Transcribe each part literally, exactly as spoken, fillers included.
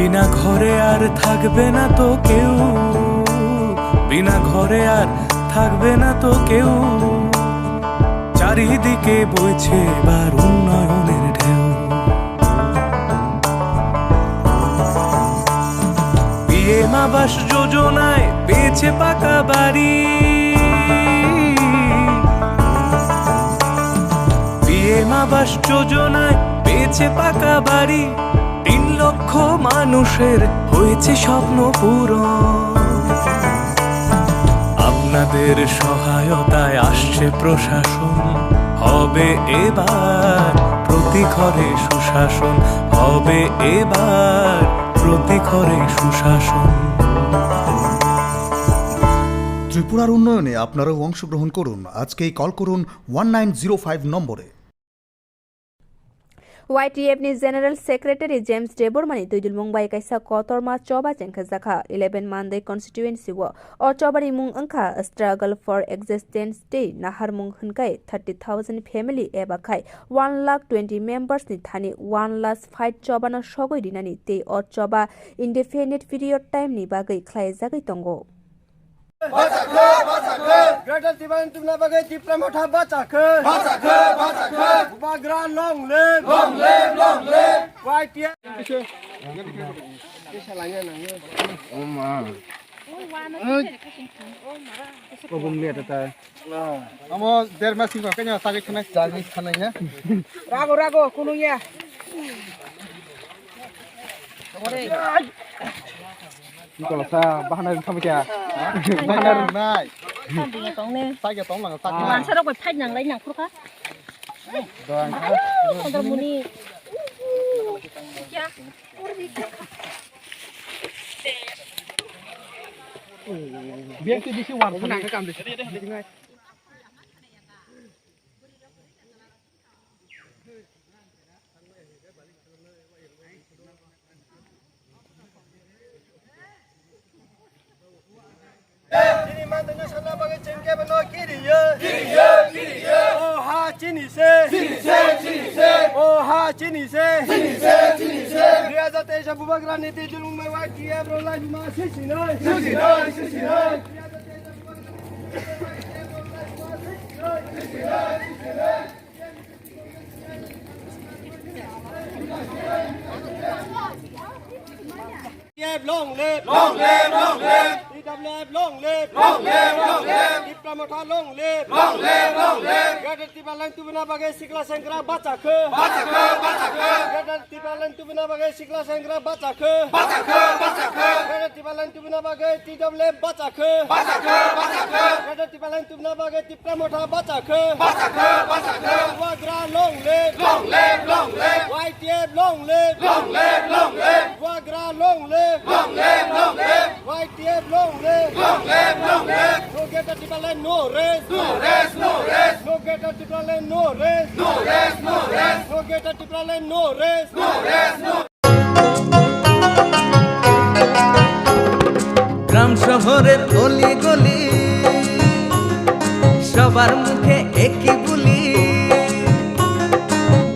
বিনা ঘরে আর থাকবে না তো কেউ, বিনা ঘরে আর থাকবে না তো কেউ। চারিদিকে বইছে এবার উন্নয়নের ঢেউ। পিএম আবাস যোজনায় পেয়েছে পাকা বাড়ি, পিএম আবাস যোজনায় পেয়েছে পাকা বাড়ি। তিন লক্ষ মানুষের হয়েছে স্বপ্ন পূরণ। আপনাদের সহায়তায় আসছে প্রশাসন, হবে এবার প্রতি ঘরে সুশাসন, হবে এবার প্রতি ঘরে সুশাসন। ত্রিপুরার উন্নয়নে আপনারাও অংশগ্রহণ করুন। আজকেই কল করুন ওয়ান নাইন জিরো ফাইভ নম্বরে। Y T F ni General Secretary James Debbarma ni twidulmung bai kaisa kotorma choba chengkha jakha eleven Mandai constituency o. O chobani mung wngkha Struggle for Existence tei naharmung hwnkhai thirty thousand family eba khai one lakh twenty members ni thani one last fight chobano sogwi rinani tei o choba indefinite period time ni bagwi khlaijagwi tongo. Bachakho, bachakho. Greater Tipraland tubuna bagwi Tipra Motha bachakho. Bachakho, bachakho. Bubagra long live. Long live, long live. Y T F. Oma. Problem liya tata. Amo der mas singko kanya sagwi thanai. Sagwi thanai na. Rago, rago, kunu ya. Iko sa bahana rin thamikya. Bahana rin nai. Tangbi na tong ne. Tagya tong lang tak. Mansa rok bai fight nang lai nang phurkha. Dang. Kontra muni. Biang ti bisi war nang kam de. Chini manthokno sana bagwi chwng kebo no kiriyo. Kiriyo, kiriyo. O ha chini se. Chini se, chini se. O ha chini se. Chini se, chini se. Dui hajar teis o Bubagra ni twi dulung bai Y T F rok lai buma sisi noi. Sisi noi, sisi noi. Long live, long live, long live. T W F long live, long live, long live. Tipra Motha long live, long live, long live. Greater Tipraland tubuna bagwi sikla sengra bachakho, bachakho, bachakho. Greater Tipraland tubuna bagwi sikla sengra bachakho, bachakho, bachakho. Greater Tipraland tubuna bagwi T W F bachakho, bachakho, bachakho. Greater Tipraland tubuna bagwi Tipra Motha bachakho. Bachakho, bachakho. Bubagra long live. Long live, long live. Y T F long live. Long live, long live. Bubagra long live. Long live, long live. Y T F long live. Long live, long live. No Greater Tipraland, no rest. No rest, no rest. No Greater Tipraland, no rest. No rest, no rest. No Greater Tipraland, no rest. No rest, no গ্রাম শহরের অলি গলি, সবার মুখে একই বুলি।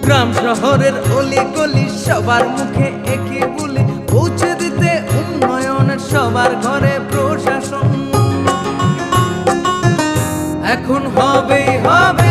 গ্রাম শহরের অলি গলি, সবার মুখে একই বুলি। পৌঁছে দিতে উন্নয়ন, সবার ঘরে প্রশাসন। এখন হবেই হবে